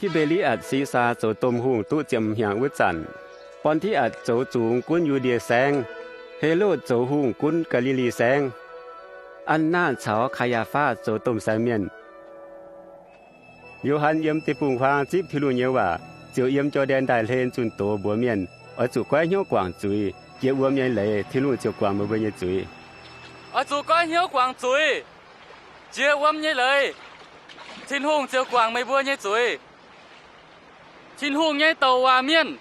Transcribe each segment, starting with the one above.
Ti^mbe^li^atc Sisaa zoux domh hungh duqv ziepc hnyangx wuov zanc, Bon^ti^atc zoux zungx gunv Yu^ndie Saengv, Helotv zoux hungh gunv Gaa^li^li Saengv, An^naatv caux Kaa^yaa^faatv zoux domh saeng mienh. Yo^han yiem deic-bung-huaang zipv Tin-Hungh nyei waac, ziouc yiem Jor^ndaen Ndaaih hlen zunh doz mbuox mienh, Oix zuqc goiv hnyouv guangc zuiz, jiex wuom nyei leiz, Tin-Hungh ziouc guangc meih mbuo nyei zuiz. Oix zuqc goiv hnyouv guangc zuiz, jiex wuom nyei leiz, Tin-Hungh ziouc guangc meih mbuo nyei zuiz. Tin-Hungh nyei douc waac mienh,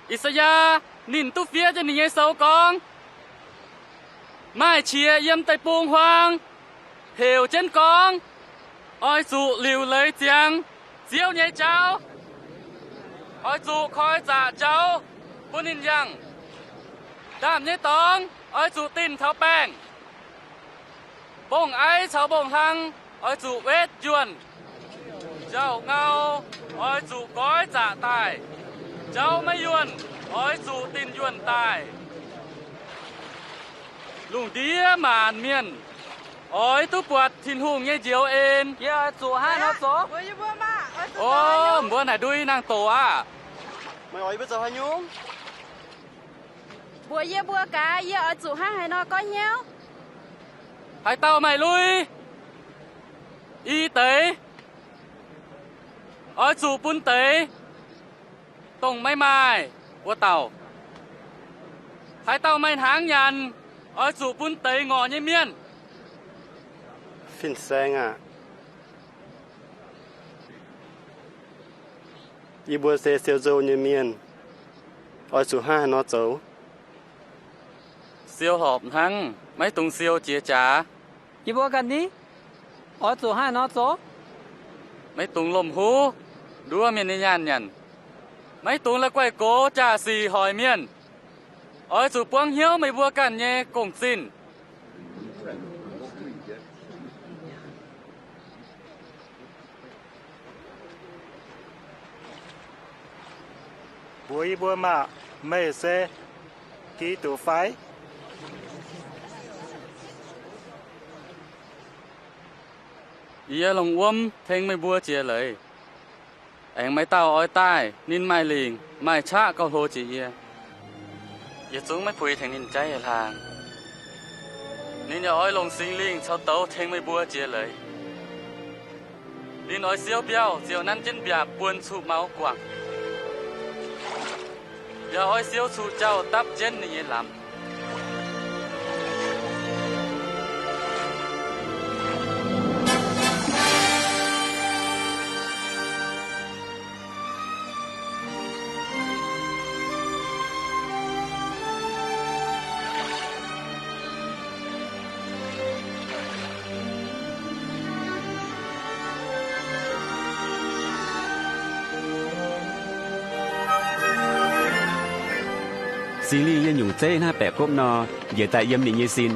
I^saa^yaa, ninh duqv fiev jienv ninh nyei sou gorngv, Maaih qiex yiem deic-bung-huaang heuc jienv gorngv, Oix zuqc liuc leiz ziangx Ziouv nyei jauv. Oix zuqc koi zaqc jauv bun ninh yangh. Ndaamv nyei dorngx oix zuqc dinh taux baengh. Mbong-aiv caux mbong-hlang oix zuqc wetv njuonh. Njauh ngau oix zuqc goiv zaqc daaih. Jauv maiv yuonh oix zuqc dinh yuonh daaih. Lungh ndiev maanc mienh oix duqv buatc Tin-Hungh nyei njoux en. Yie oix zuqc hnangv haaix nor zoux? O, mbuo naaic ndui nangh doqc aqv. Meih oix yie mbuo zoux haaix nyungc? Mbuox yie mbuo gaax, yie oix zuqc hnangv haaix nor goiv hnyouv? Haaix dauh maaih lui, i deix, oix zuqc bun deix dongh maiv maaih wuov dauh. Haaix dauh maaih hnaangx nyanc, oix zuqc bun deix ngorc nyei mienh. Fin-saeng aah! Yie mbuo se siou nzou nyei mienh. Oix zuqc hnangv haaix nor zoux? Siou horpc hnangv, maiv dungx siou jiex jaax. Yie mbuo ganh ni, oix zuqc hnangv haaix nor zoux? Maiv dungx lomh huv, nduov mienh nyei nyaanh nyanc. Maiv dungx la'guaih gox jaa-sic hoic mienh. Oix zuqc buangv hnyouv meih mbuo ganh nyei gong-zinh. Mbuox yie mbuo maah! Meih se Giduc fai? Yie longc wuom tengx meih mbuo jiex leiz, aengx maaih dauh oix daaih. Ninh maaih lingc maaih qaqv gauh hlo jiex yie. Yie zungv maiv puix tengx ninh jaiv nyei hlaang. Ninh yaac oix longc Singx Lingh caux douz tengx meih mbuo jiex leiz. Ninh oix siou mbiauh ziouc nanv jienv mbiaapc buonc cuqv maux guangc, yaac oix siou cuqv jauh dapv jienv ninh nyei lamz. Singx Lingh yiem nyungc zeiv hnangv baeqc gopv nor, njiec daaih yiem ninh nyei sin.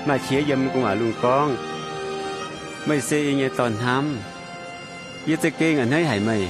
Maaih qiex yiem gu'nguaaic lungh gorngv, Meih se yie nyei Dorn-hnamv. Yie za'gengh a'hneiv haic meih.